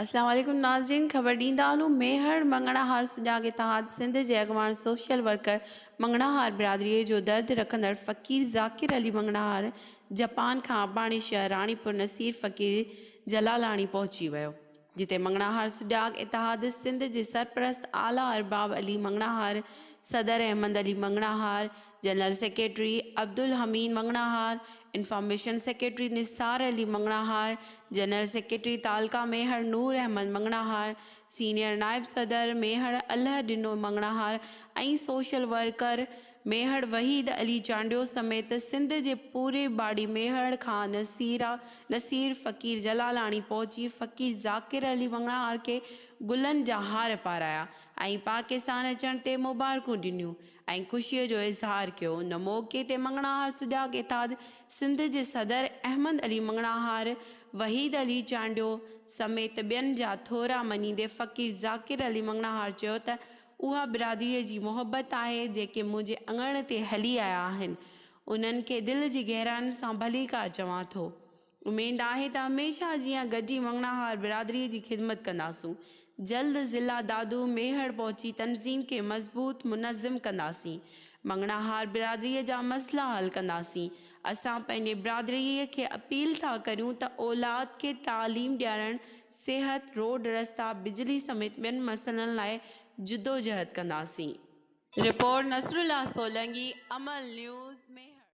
اسلام عليڪم ناظرين خبر ڏيندا هلون ميهڙ مڱڻهار سجاڳ اتحاد سنڌ جي اڳواڻ سوشل ورڪر مڱڻهار برادري جو درد رکندڙ فقير ذاڪر علي مڱڻهار جپان کان اباڻي شهر راڻيپور نصير فقير جلالاڻي پهچي ويو جتي مڱڻهار سجاڳ اتحاد سنڌ جي سرپرست اعليٰ ارباب علي مڱڻهار، صدر Ahmed Ali Manganhar, general secretary Abdul Hameed Manganhar, information secretary Nisar Ali Manganhar, general secretary تعلقه ميهڙ نور احمد مڱڻهار، سينيئر نائب صدر ميهڙ الهه ڏنو مڱڻهار ۽ سوشل ورڪر ميهڙ وحيد علي چانڊيو سميت سنڌ جي پوري باڊي ميهڙ کان نصير فقير جلالاڻي پهچي فقير ذاڪر علي مڱڻهار کي گلن جا هار پارايا ۽ پاڪستان اچڻ تي مبارڪون ڏنيون ۽ خوشي جو اظهار ڪيو ان موقعي تي مڱڻهار سجاڳ اتحاد سنڌ جي صدر احمد علي مڱڻهار وحيد علي چانڊيو سميت ٻين جا ٿورا مڃيندي فقير ذاڪر علي مڱڻهار چيو ته اها برادريء جي محبت آهي جيڪي منهنجي اڱڻ تي هلي آيا آهن. انهن کي دل جي گهراين سان ڀليڪار چوان ٿو. اميد آهي ته هميشه جيان گڏجي مڱڻهار برادريء جي خدمت ڪنداسون. جلد ضلع دادو، ميهڙ پهچي تنظيم کي مضبوط، منظم ڪنداسين. مڱڻهار برادريء جا مسئلا حل ڪنداسين. اسان پنهنجي برادريء کي اپيل ٿا ڪريون ته اولاد کي تعليم ڏيارڻ، صحت، روڊ رستا، بجلي سميت ٻين مسئلن لاء جدوجهد ڪنداسين. Report, Nasrullah Solangi, Amil news.